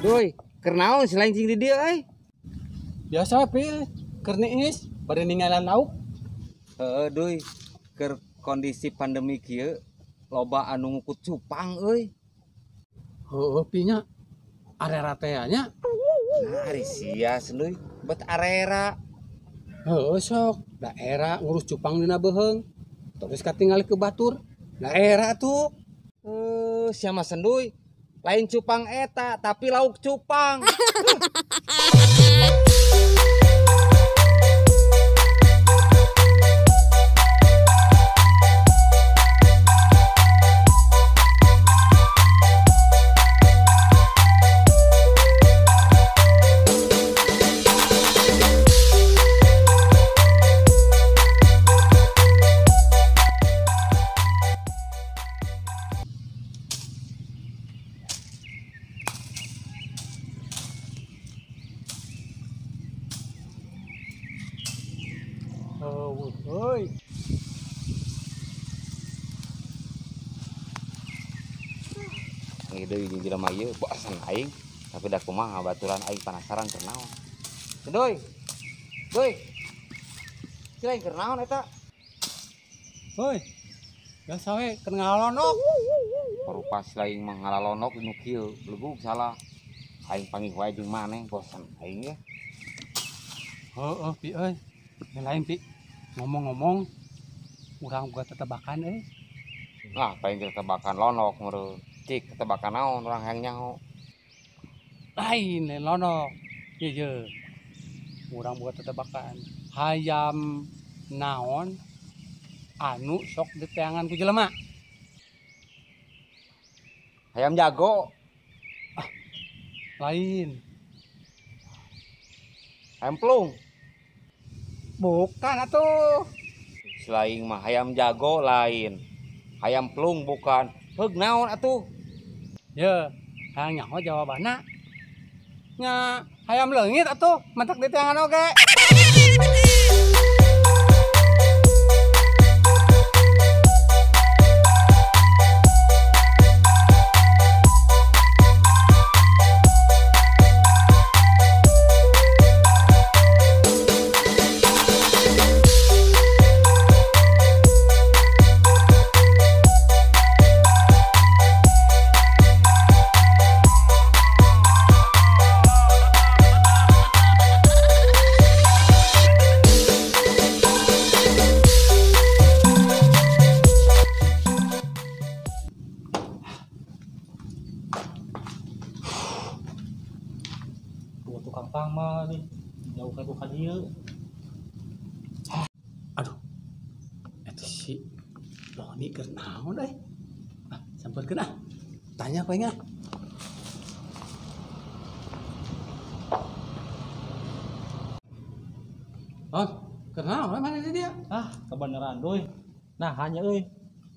Doi, keur naon si lain cing di dieu euy? Biasa pi, keur niis bari ninggalan lauk. Heeh, Doi. Keur kondisi pandemi kieu loba anu ngukut cupang euy. Heeh pi nya. Arera teh nya. Nah, ari sia Senduy, bet arera. Heeh sok, daerah ngurus cupang dina beuheung. Terus katingali ke batur. Daerah tuh. Sia mah Senduy, lain cupang eta tapi lauk cupang. Oi. Ngi deui jeung jelema ieu bosan aing, tapi da kumaha baturan aing penasaran keur naon. Doi. Doi. Si lain keur naon eta? Hoi. Biasa we keur ngalalonok. Parupa si lain mah ngalalonok nu kieu, belegug salah. Aing panggih wae jeung maneh bosan aing ye. Heeh, pi euy. Lain pi. Ngomong-ngomong, urang boga tetebakan euy. Nah, paling tetebakan lonok meureun. Cik, tetebakan naon urang hayang nyaho. Lain lain lonok. Ieu ye. Urang boga tetebakan. Hayam naon anu sok diteangan ku jelema? Hayam jago. Ah, lain. Hayam pelung. Bukan atuh. Selain mah hayam jago lain. Hayam pelung bukan. Heug naon atuh? Ye, hayang nyaho jawabanna. Nya hayam leungit atuh, matak diteangan oge. Tukang pangma nih jauh ka ka dieu. Aduh, eta si Doni keur naon euy? Ah, sampeurkeun ah. Tanya ku aing ah. Oh, keur naon mana di dia? Ah, kebenaran doi. Nah, hanya euy.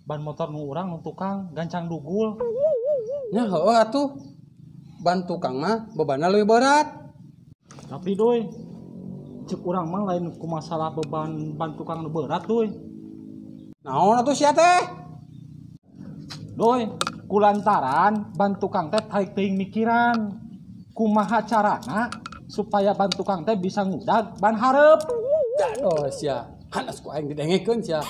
Ban motor nu urang nu tukang gancang dugul. Nya heueuh atuh. Ban tukang mah bebanna leuwih berat. Tapi doi, cek urang mah lain ku masalah beban ban tukang nu berat doi. Naon atuh sia teh? Doi, kulantaran ban tukang teh tarik teuing mikiran. Kumaha carana supaya ban tukang teh bisa ngudag ban hareup. Aduh sia, hanas ku aing didengekeun sia.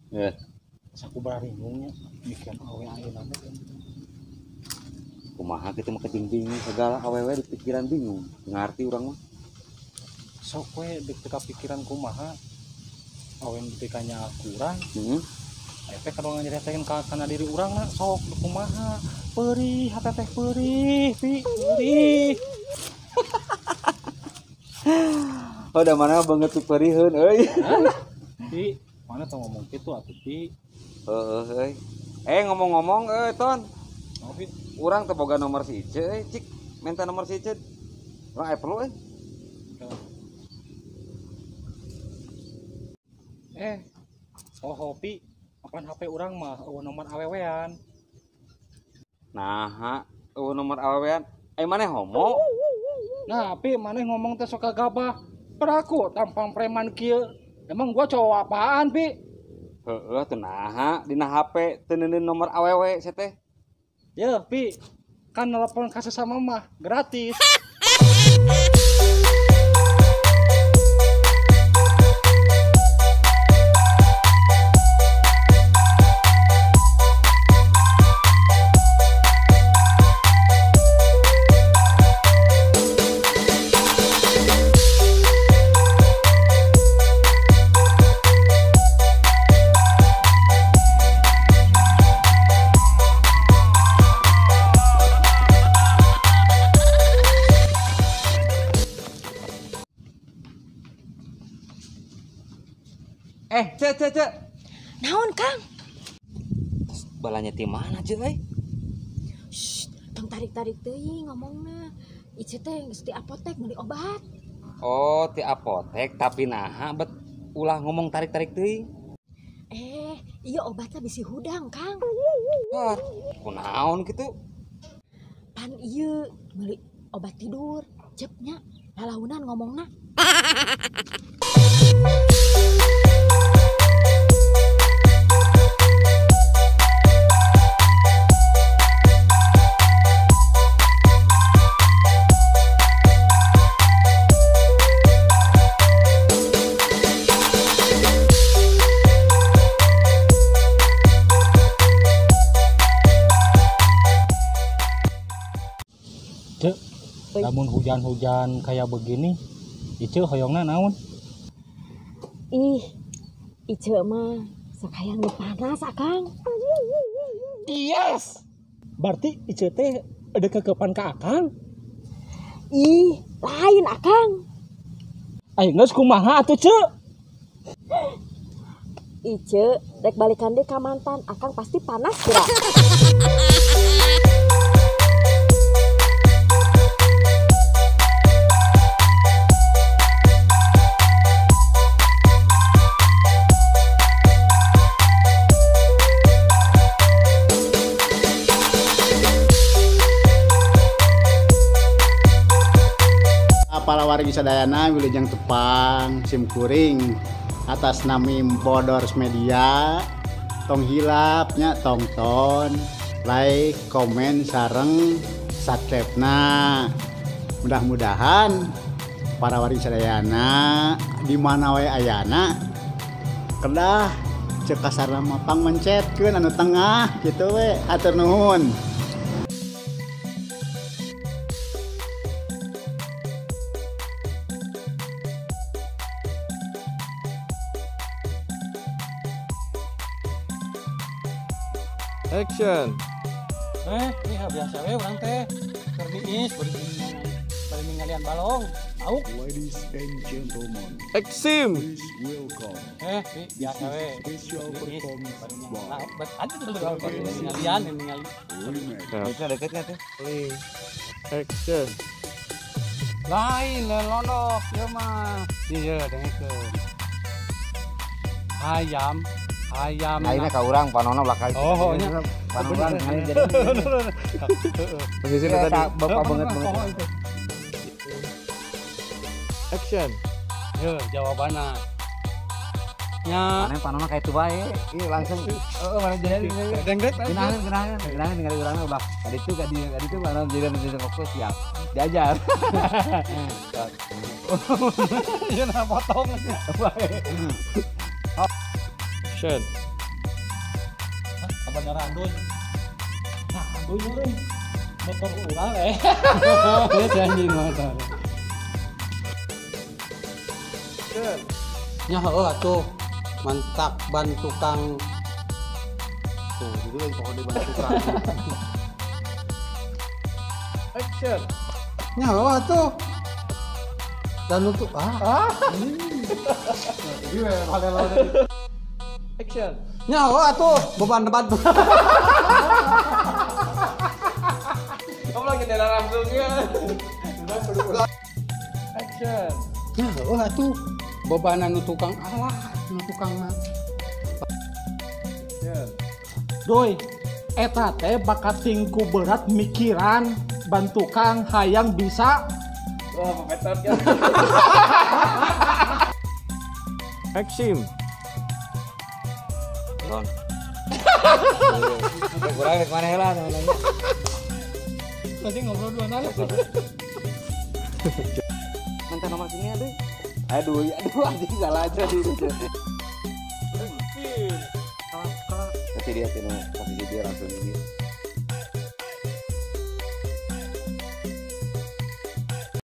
Yeah. Aku baringungnya mikiran awe ayeuna teh. Kumaha kitu mah kejing bingung segala awewe di pikiran bingung. Ngarti urang mah. Sok we deuk teu kapikiran kumaha awe nu teu kanya kurang. Heeh. Aya teh kadang nyaritakeun ka kana diri urang na sok kumaha. Peurih hate teh peurih, pi peurih. Oh, da mana banget tuh peuriheun euy. Pi, mana tong ngomong kitu atuh pi. Heeh euy. Ngomong-ngomong euy Ton. Oh, pi. Urang teu boga nomor si Ice euy, cik minta nomor si Ice. Urang aya perlu euy. Oh hopi, makan HP urang mah eueuh nomor awewean. Naha, eueuh nomor awewean. Maneh homo? Nah, Pi, maneh ngomong teh sok gabah. Peraku tampang preman kieu. Emang gua cowok apaan, Pi? Heeh, teu naha dina HP teu neuneun nomor awewe sia teh. Yeuh, Pi. Kan nelpon ka sesama mah gratis. Cek. Naon, Kang? Balanya ti mana, Cek euy? Shh, tong tarik-tarik teuing ngomongna. Ieu teh geus di apotek meuli obat. Oh, ti apotek tapi naha bet ulah ngomong tarik-tarik teuing. Ieu obatna bisi hudang, Kang. Wah, kunaon kitu? Pan ieu meuli obat tidur, cepnya lalaunan ngomongna. Cek, lamun hujan-hujan kayak begini, Ice hoyongna naon? Ih, Ice mah sakayang nu panas, Akang. Yes. Berarti Ice teh ada kekepan ka Akang? Ih, lain Akang. Ayo geus kumaha atuh, Cek? Ice rek balikan deui ka mantan, Akang pasti panas geura. Para wargi sadayana wilujeng tepang simkuring atas nami Bodors Media tong hilapnya tongton like komen sareng subscribe-na. Mudah-mudahan para wargi sadayana di mana wae ayana kedah ceuk kasarna mah pangmencetkeun anu tengah kitu we. Hatur nuhun. Action. Ini biasa we urang teh. Keur diis bari ninggalian balong. Auk. Ladies and gentlemen. Exim. Please welcome. Biasa we. Special performance by Ninggalian ningali. Itu deketnya teh. Action. Lain londok ieu mah. Ieu dengekeun. Hayam ayam. Nah, ini ka urang panona belakang. Oh, nya. Panona urang jadi. Posisi tadi bapak banget banget. Action. Yo, jawabanna. Nya. Mana panona kayak itu bae. Ih, langsung heeh mana jadi. Dengdek. Genahan ningali urangna ulah. Kadi itu kadi itu mana jadi fokus siap. Diajar. Ieu na potong. Action. Kebenaran anduy. Nah, anduy euy. Motor urang Janji motor. Action. Nya heueuh atuh. Mantap ban tukang. Tuh, jadi lain pokoknya ban tukang. Action. Nya heueuh atuh. Dan untuk Jadi we Action. Nya heueuh atuh beban debat. Kamu lagi dalam langsungnya. Action. Nya heueuh atuh bebanan nu tukang alah. Nu tukangna. Doi, eta teh bakating ku berat mikiran ban tukang hayang bisa. Wah, pepetot ya. Action. Ton. Kurang rek maneh lah teman-teman. Nanti ngobrol dua nala. Minta nomor sini aduh. Aduh, aduh anjing salah aja dulu. Tapi dia tinu posisi dia langsung ini.